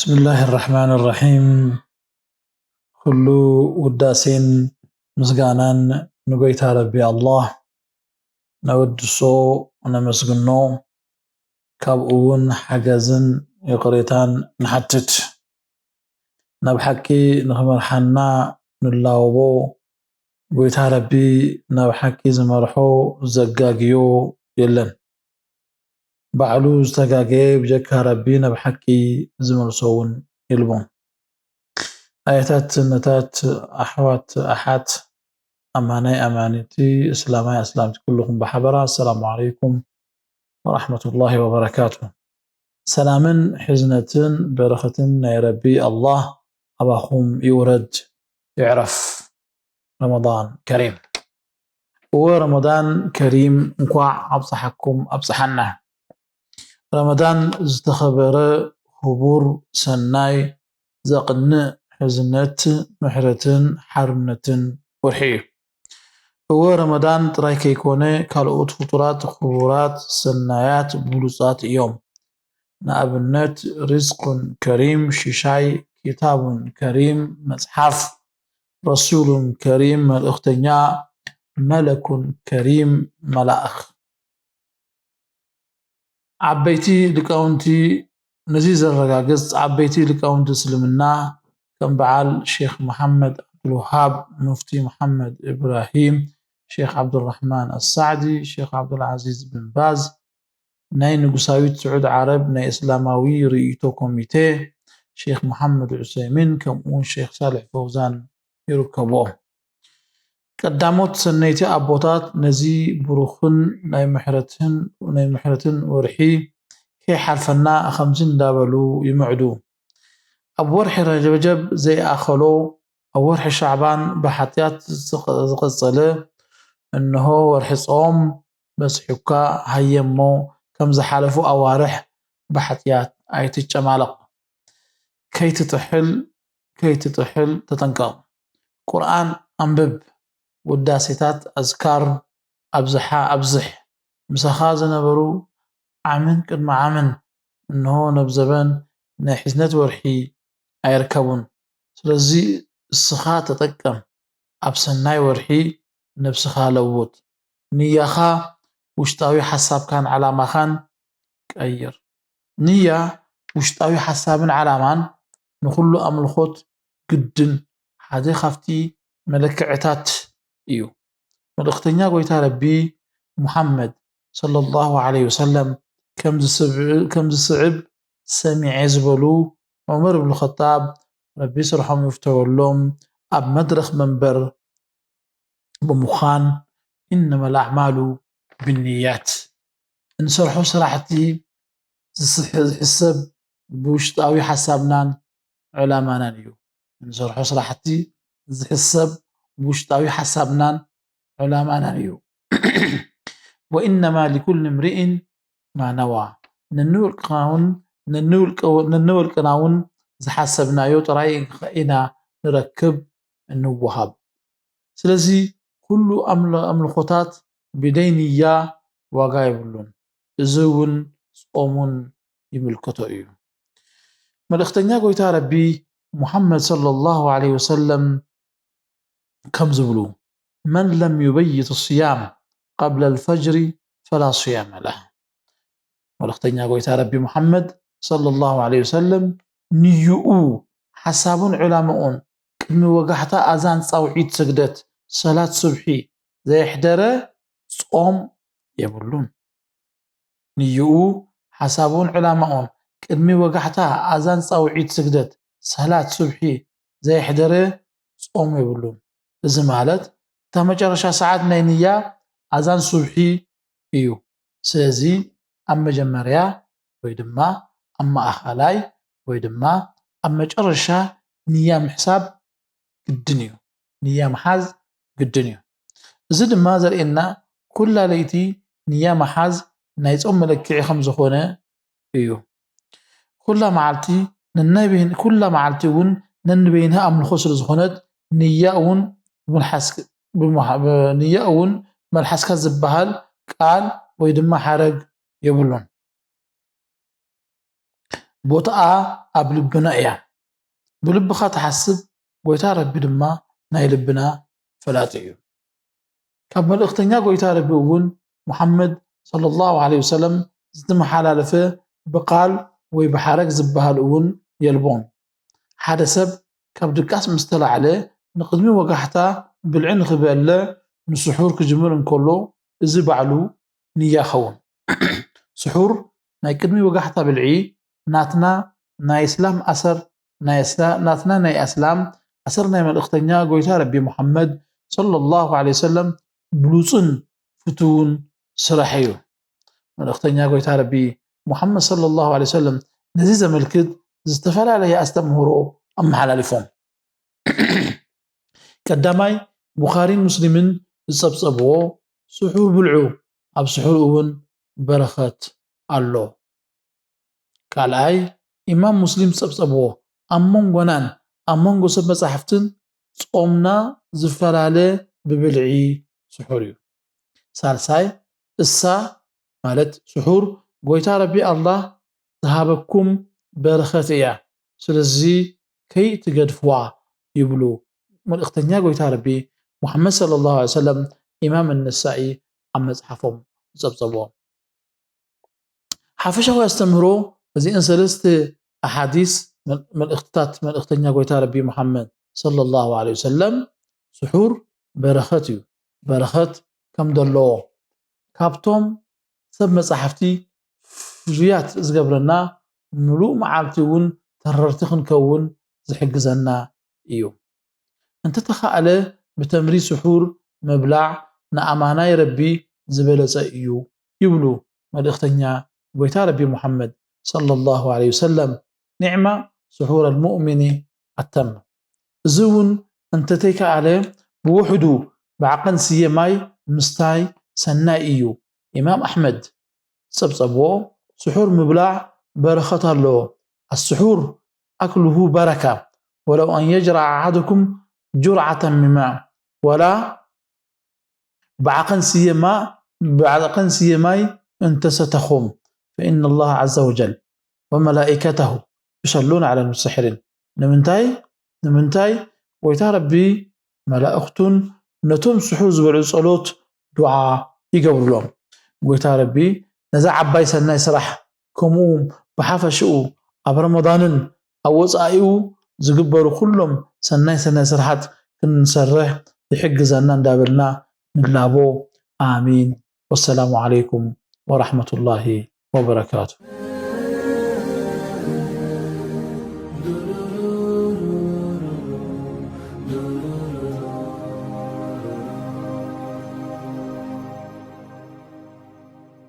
بسم الله الرحمن الرحيم. ኩሉ ውዳሴን ምስጋናን ንጎይታ ረቢ ኣላህ ነወድሶ፣ ነመስግኖ፣ ካብኡ እውን ሓገዝን ይቕሬታን ንሓትት። ናብ ሓቂ ንኽመርሓና ንላወቦ፣ ጎይታ ረቢ ናብ ሓቂ ዝመርሖ ዘጋግዮ የለን። ባዕሉ ዝተጋገየ ብጀካ ረቢ ናብ ሓቂ ዝመልሶ እውን የልቦን። ኣያታት ነታት ኣሕዋት ኣሓት ኣማናይ ኣማኒቲ እስላማይ ኣስላምቲ ኩልኹም ብሓበራ ኣሰላሙ ዓለይኩም ወራሕመቱላሂ ወበረካቱ። ሰላምን ሕዝነትን በረኸትን ናይ ረቢ ኣላህ ኣባኹም ይውረድ ይዕረፍ። ረመዳን ከሪም። እወ ረመዳን ከሪም፣ እንኳዕ ኣብፀሓኩም ኣብፀሓና። ረመዳን ዝተኸበረ፣ ክቡር፣ ሰናይ፣ ዘቕንእ፣ ሕዝነት፣ ምሕረትን ሓርነትን ወርሒ እዩ። እወ ረመዳን ጥራይ ከይኮነ ካልኦት ፍጡራት ክቡራት፣ ሰናያት፣ ብሉፃት እዮም። ንኣብነት ሪዝቁን ከሪም ሽሻይ፣ ኪታቡን ከሪም መፅሓፍ፣ ረሱሉን ከሪም መልእኽተኛ፣ መለኩን ከሪም መላእኽ። ዓበይቲ ሊቃውንቲ ነዚ ዘረጋግፅ፣ ዓበይቲ ሊቃውንቲ እስልምና ከም በዓል ሼክ መሓመድ ዓብዱልውሃብ፣ ሙፍቲ መሓመድ እብራሂም፣ ሼክ ዓብዱራሕማን ኣሳዕዲ፣ ሼክ ዓብዱልዓዚዝ ብን ባዝ፣ ናይ ንጉሳዊት ስዑድ ዓረብ ናይ እስላማዊ ርእይቶ ኮሚቴ ሼክ መሓመድ ዑሰይሚን ከምኡውን ሼክ ሳልሕ ፈውዛን ይርከብዎም። ቀዳሞት ሰነይቲ ኣቦታት ነዚ ብሩኽን ናይ ምሕረትን ናይ ምሕረትን ወርሒ ከይሓልፈና ከምዚ እንዳበሉ ይምዕዱ። ኣብ ወርሒ ረጀብ ዘይኣኸሎ፣ ኣብ ወርሒ ሻዕባን ብሓጢኣት ዝቐ-፣ ዝቐጸለ፣ እንሆ ወርሒ ጾም በጺሑካ፣ ሃየ እሞ ከም ዝሓለፉ ኣዋርሕ ብሓጢኣት ኣይትጨማለቕ። ከይትጥሕል፣ ከይትጥሕል ተጠንቀቕ። ቁርኣን ኣንብብ፣ ውዳሴታት፣ ኣዝካር ኣብዝሓ ኣብዝሕ። ምሳኻ ዝነበሩ ዓምን ቅድሚ ዓምን፣ እንሆ ነብ ዘበን ናይ ሕዝነት ወርሒ ኣይርከቡን። ስለዚ እስኻ ተጠቀም፣ ኣብ ሰናይ ወርሒ ነብስኻ ለውጥ። ንያኻ፣ ውሽጣዊ ሓሳብካን ዓላማኻን ቀይር። ንያ፣ ውሽጣዊ ሓሳብን ዓላማን ንኹሉ ኣምልኾት ግድን ሓደ ካብቲ መለክዕታት እዩ። መልእኽተኛ ጎይታ ረቢ ሙሓመድ ሰለላሁ ዐለይሂ ወሰለም ከም ዝስብ-፣ ከም ዝስዕብ ሰሚዐ ዝበሉ ዑመር ብን ኸጣብ ረቢ ስርሖም ይፍተወሎም ኣብ መድረኽ መንበር ብምዃን፣ "ኢነመል ኣዕማሉ ብንያት"፣ እንሰርሖ ስራሕቲ ዝስሕ-፣ ዝሕሰብ ብውሽጣዊ ሓሳብናን ዕላማናን እዩ። እንሰርሖ ስራሕቲ ዝሕሰብ ብውሽጣዊ ሓሳብናን ዕላማናን እዩ። "ወኢነማ ሊኩል እምሪኢን ማ ነዋ"፣ ነንውልቅና እውን፣ ነንውልቀ-፣ ነንውልቅና እውን ዝሓሰብናዮ ጥራይ ኢና ንረክብ፣ እንወሃብ። ስለዚ ኩሉ ኣምል-፣ ኣምልኾታት ብደይ ንያ ዋጋ የብሉን። እዚ እውን ጾም እውን ይምልከቶ እዩ። መልእኽተኛ ጎይታ ረቢ ሙሓመድ ሰለላሁ ዐለይሂ ወሰለም ከም ዝብሉ፣ "መን ለም ዩበይት ስያም ቀብለ ልፈጅሪ ፈላ ስያመ ለህ።" መልእኽተኛ ጎይታ ረቢ ሙሓመድ ሰለላሁ ዐለይሂ ወሰለም ንይኡ፣ ሓሳቡን ዕላምኡን ቅድሚ ወጋሕታ ኣዛን ጻውዒት ስግደት ሰላት ሱብሒ ዘየሕደረ ጾም የብሉን። ንይኡ፣ ሓሳቡን ዕላማኡን ቅድሚ ወጋሕታ ኣዛን ጻውዒት ስግደት ሰላት ሱብሒ ዘየሕደረ ጾም የብሉን። እዚ ማለት እታ መጨረሻ ሰዓት ናይ ንያ ኣዛን ሱብሒ እዩ። ስለዚ ኣብ መጀመርያ ወይ ድማ ኣብ ማእኸላይ ወይ ድማ ኣብ መጨረሻ ንያ ምሕሳብ ግድን እዩ። ንያ ምሓዝ ግድን እዩ። እዚ ድማ ዘርእየና ኩላ ለይቲ ንያ ምሓዝ ናይ ጾም መለክዒ ከም ዝኾነ እዩ። ኩላ መዓልቲ ነናይ በይን-፣ ኩላ መዓልቲ እውን ነንበይንሃ ኣምልኾ ስለ ዝኾነት ንያ እውን ብመልሓስ-፣ ብመሓ-፣ ብ-፣ ንያ እውን መልሓስካ ዝበሃል ቃል ወይ ድማ ሓረግ የብሉን። ቦታኣ ኣብ ልብና እያ። ብልብኻ ትሓስብ፣ ጎይታ ረቢ ድማ ናይ ልብና ፈላጢ እዩ። ካብ መልእኽተኛ ጎይታ ረቢ እውን፣ ሙሓመድ ሰለላሁ ዐለይሂ ወሰለም፣ ዝተመሓላለፈ ብቃል ወይ ብሓረግ ዝበሃል እውን የልቦን። ሓደ ሰብ ካብ ድቃስ ምስ ተላዕለ፣ ንቅድሚ ወጋሕታ ብልዒ ንኽበልዕ፣ ንስሑር ክጅምር እንከሎ፣ እዚ ባዕሉ ንያ ኸውን። ስሑር ናይ ቅድሚ ወጋሕታ ብልዒ ናትና ናይ እስላም ኣሰር፣ ናይ እስላ-፣ ናትና ናይ ኣስላም ኣሰር፣ ናይ መልእኽተኛ ጎይታ ረቢ ሙሓመድ ሰለላሁ ዐለይሂ ወሰለም ብሉጽን ፍቱውን ስራሕ እዩ። መልእኽተኛ ጎይታ ረቢ ሙሓመድ ሰለላሁ ዐለይሂ ወሰለም ነዚ ዘመልክት ዝተፈላለየ ኣስተምህሮ ኣመሓላሊፎም። ቀዳማይ፣ ቡኻሪን ሙስሊምን ዝጸብጸብዎ፣ ስሑር ብልዑ፣ ኣብ ስሑር እውን በረኸት ኣሎ። ካልኣይ፣ ኢማም ሙስሊም ዝጸብጸብዎ፣ ኣብ መንጎናን ኣብ መንጎ ሰብ መጻሕፍትን ጾምና ዝፈላለ ብብልዒ ስሑር እዩ። ሳልሳይ፣ እሳ ማለት ስሑር፣ ጎይታ ረቢ ኣላህ ዝሃበኩም በረኸት እያ፣ ስለዚ ከይትገድፍዋ ይብሉ መልእኽተኛ ጎይታ ረቢ ሙሓመድ ሰለላሁ ዐለይሂ ወሰለም፣ ኢማም ነሳኢ ኣብ መጽሓፎም ዝጸብጸብዎ። ሓፈሻዊ ኣስተምህሮ እዚአን ሰለስተ ኣሓዲስ፣ መል-፣ መልእኽትታት መልእኽተኛ ጎይታ ረቢ ሙሓመድ ሰለላሁ ዐለይሂ ወሰለም፣ ስሑር በረኸት እዩ። በረኸት ከም ዘለዎ ካብቶም ሰብ መጻሕፍቲ ፍርያት ዝገብረና፣ ምሉእ መዓልቲ እውን ተረርቲ ክንከውን ዝሕግዘና እዩ። እንተተኻእለ ብተምሪ ስሑር ምብላዕ ንኣማናይ ረቢ ዝበለጸ እዩ ይብሉ መልእኽተኛ ጎይታ ረቢ ሙሓመድ ሰለላሁ ዐለይሂ ወሰለም። ኒዕማ ስሑር ኣልሙእሚኒ ኣተም። እዚ እውን እንተተይከኣለ ብውሕዱ ብዓቐን ስየ ማይ ምስታይ ሰናይ እዩ። ኢማም ኣሕመድ ዝጸብጸብዎ፣ ስሑር ምብላዕ በረኸት ኣለዎ። ኣስሑር ኣክሉሁ በረካ ወለው ኣን የጅረዓ ኣሓደኩም ጁርዓተን ሚን ማእ፣ ወላ ብዓቐን ስየ ማእ፣ ብዓቐን ስየ ማይ እንተሰተኹም፣ ፈኢነ ላህ ዐዘ ወጀል ወመላኢከተሁ ዩሰሉነ ዐለ ልሙሰሕሪን። ንምንታይ? ንምንታይ? ጎይታ ረቢ መላእኽቱን ነቶም ስሑር ዝበልዑ ጸሎት ዱዓ ይገብሩሎም። ጎይታ ረቢ ነዛ ዓባይ ሰናይ ስራሕ፣ ከምኡ ብሓፈሽኡ ኣብ ረመዳንን ኣብ ወጻኢኡ ዝግበሩ ኩሎም ሰናይ ሰናይ ስራሓት ክንሰርሕ ይሕግዘና እንዳበልና ንላቦ። ኣሚን። ወሰላሙ ዓለይኩም ወራሕመቱላሂ ወበረካቱ።